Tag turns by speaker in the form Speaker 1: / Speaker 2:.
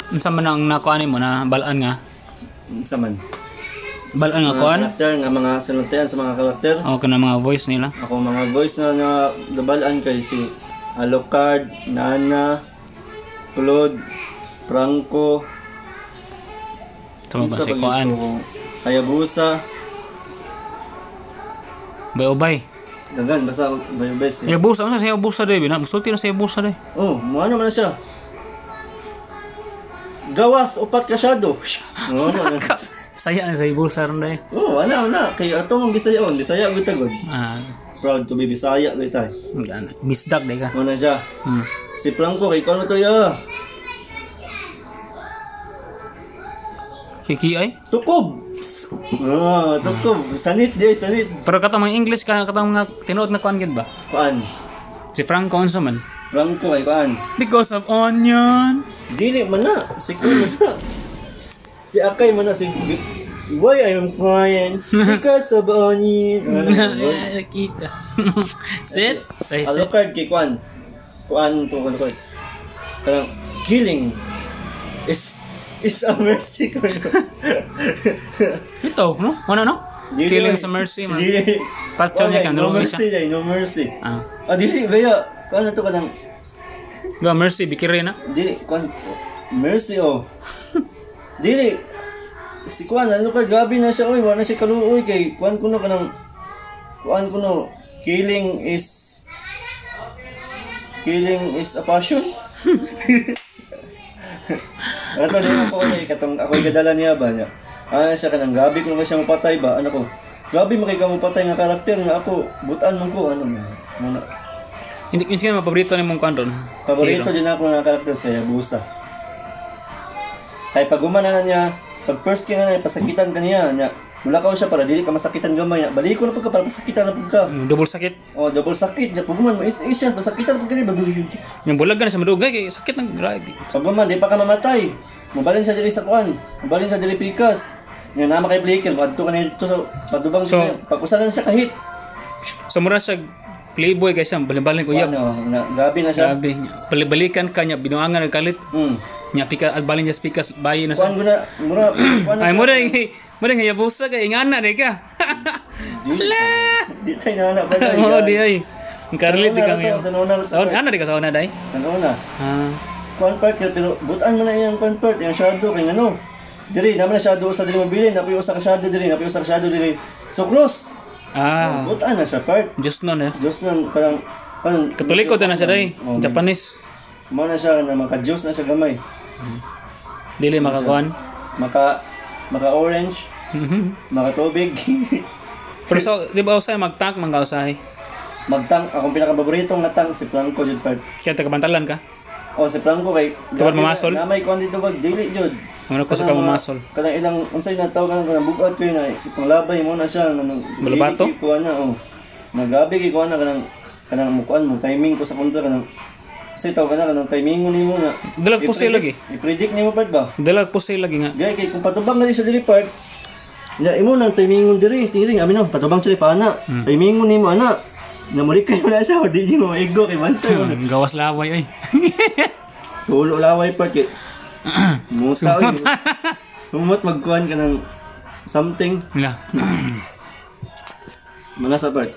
Speaker 1: Unsa man ang nakuha nimo na balaan nga?
Speaker 2: Unsa man?
Speaker 1: Balaan nga
Speaker 2: Mga
Speaker 1: kuan?
Speaker 2: karakter nga mga sinultian sa mga karakter.
Speaker 1: O kana mga voice nila.
Speaker 2: Ako mga voice na na nabalaan kay si Alucard, Nana, Claude, Franco,
Speaker 1: Tama ba
Speaker 2: unsa
Speaker 1: si
Speaker 2: pa
Speaker 1: kuan?
Speaker 2: gito? Hayabusa,
Speaker 1: Bay-ubay.
Speaker 2: Dagan basta bayo best. Eh.
Speaker 1: Hayabusa, unsa sa Hayabusa day? Bina, musulti na sa Hayabusa day.
Speaker 2: Oh, mo ano man na siya. Gawas upat ka shadow. Oh, ano.
Speaker 1: Saya na sa Hayabusa ron day.
Speaker 2: Oh, ana ana kay ato mong Bisaya on, Bisaya gud tagod.
Speaker 1: Ah,
Speaker 2: Proud to be Bisaya gud tay.
Speaker 1: gana. Bisdak day ka.
Speaker 2: Mo na siya. Si Franco kay kuno to ya.
Speaker 1: Kiki ay.
Speaker 2: Tukob. Oh, tukob. Sanit di, sanit.
Speaker 1: Pero katong mga English ka katong mga tinuod na kuan gid ba?
Speaker 2: Kuan.
Speaker 1: Si Franco unsa man?
Speaker 2: Franco kay kuan.
Speaker 1: Because of onion.
Speaker 2: Dili man na. Si kuan man na. Si Akay man na si Why I am crying? Because of onion. Ano, ano?
Speaker 1: Kita. Sit. Ay, sit.
Speaker 2: Alucard kay kuan. Kuan to Alucard. Kanang killing is a mercy ko.
Speaker 1: Ito, no? Ano, no?
Speaker 2: Dili,
Speaker 1: Killing
Speaker 2: oy.
Speaker 1: sa mercy, man.
Speaker 2: Dili.
Speaker 1: Patyon niya
Speaker 2: Kuan,
Speaker 1: ka,
Speaker 2: no
Speaker 1: nulungan
Speaker 2: mercy
Speaker 1: siya.
Speaker 2: day, no mercy.
Speaker 1: Ah.
Speaker 2: Ah, dili ba ya? Kuan na to kanang
Speaker 1: Diba, mercy, bikiri na.
Speaker 2: dili kuan mercy oh. Dili si kuan ano ka grabe na siya oy, wala na siya kaluoy kay kuan kuno kanang kuan kuno killing is a passion. Ato di ko kay katong ako'y gadala niya ba niya. Ah siya kanang grabe kuno siya mapatay ba ano ko. Grabe man kay ka mapatay nga karakter nga ako butan man ko ano muna.
Speaker 1: Hindi, hindi ka paborito ni mong kuan ron.
Speaker 2: Paborito din ako nga karakter sa Hayabusa. Kay pag humana na niya, pag first king na niya, pasakitan ka niya, niya. Mulakaw siya para dili ka masakitan gamay niya. Baliko na pag ka para pasakitan na pag ka.
Speaker 1: Double sakit.
Speaker 2: Oh, double sakit niya. Pag human mo, is siya, pasakitan pag ka niya.
Speaker 1: Yung bulag na sa madugay, kay sakit ng grabe.
Speaker 2: Pag human, di pa ka mamatay. Mabalin siya diri sa kuan. Mabalin siya diri pikas. Nga nama kay Blaker, madto ka na dito sa padubang
Speaker 1: So-
Speaker 2: siya. Pag-usalan siya kahit.
Speaker 1: So mura siya playboy kay siya, balin-balin ko uyab.
Speaker 2: Ano, na, grabe na siya.
Speaker 1: Grabe. Balibalikan ka niya, binuangan nagkalit. Nya pika at balin niya pikas bayi na sa.
Speaker 2: Kuan ko na, mura, kuan na
Speaker 1: Ay
Speaker 2: siya.
Speaker 1: mura mura nga yabusa kay ingana di ka.
Speaker 2: Di, di tayo na anak ba?
Speaker 1: Oo di ay. Ang karlit di
Speaker 2: Sa
Speaker 1: ka
Speaker 2: una na to,
Speaker 1: ngayon.
Speaker 2: sa una na to.
Speaker 1: Sa una di ka sa una day.
Speaker 2: Sa una.
Speaker 1: Ah.
Speaker 2: Kuan part kaya pero butan mo na iyang kuan part, iyang shadow kay ngano. Diri naman na shadow sa diri mabilin, napoy usa ka shadow diri, napoy usa ka shadow diri. So cross.
Speaker 1: Ah.
Speaker 2: Butan na siya part.
Speaker 1: Diyos nun eh.
Speaker 2: Diyos nun parang parang
Speaker 1: Katoliko na siya day.
Speaker 2: Oh,
Speaker 1: Japanese.
Speaker 2: Mo na siya na maka Diyos na siya gamay.
Speaker 1: Dili makakuan.
Speaker 2: Maka maka orange, maka tubig.
Speaker 1: Pero so, di ba usay magtank man ka usay?
Speaker 2: Magtang akong pinakapaborito nga tang si Franco jud part.
Speaker 1: Kaya tagabantalan ka.
Speaker 2: Oh, si Franco kay
Speaker 1: Tungod mamasol?
Speaker 2: Na may kuan dito kag dili jud.
Speaker 1: Ano ko sa
Speaker 2: Kanang mga-
Speaker 1: mamasol.
Speaker 2: Kanang ilang unsay na tawag kanang kanang bugat kayo na ipanglabay mo na siya kanang
Speaker 1: Balabato?
Speaker 2: dili kay kuan na oh. Nagabi kay kuan na kanang kanang mukuan mo timing ko sa kontra kanang unsay tawag kana kanang timing mo nimo na.
Speaker 1: Dalag po sa'yo lagi.
Speaker 2: I-predict nimo part ba?
Speaker 1: Dalag po sa'yo lagi nga.
Speaker 2: Gay kay kung patubang na siya diri part. Ya imo nang timingon diri, tingring amin na patubang siya pa ana. Timingon nimo ana. Namuli kayo na siya, di nimo maigo kay bansa.
Speaker 1: Gawas laway ay.
Speaker 2: Tulo laway part kay. Muta oy. Humot magkuan ka ng something.
Speaker 1: Wala.
Speaker 2: Mana sa part.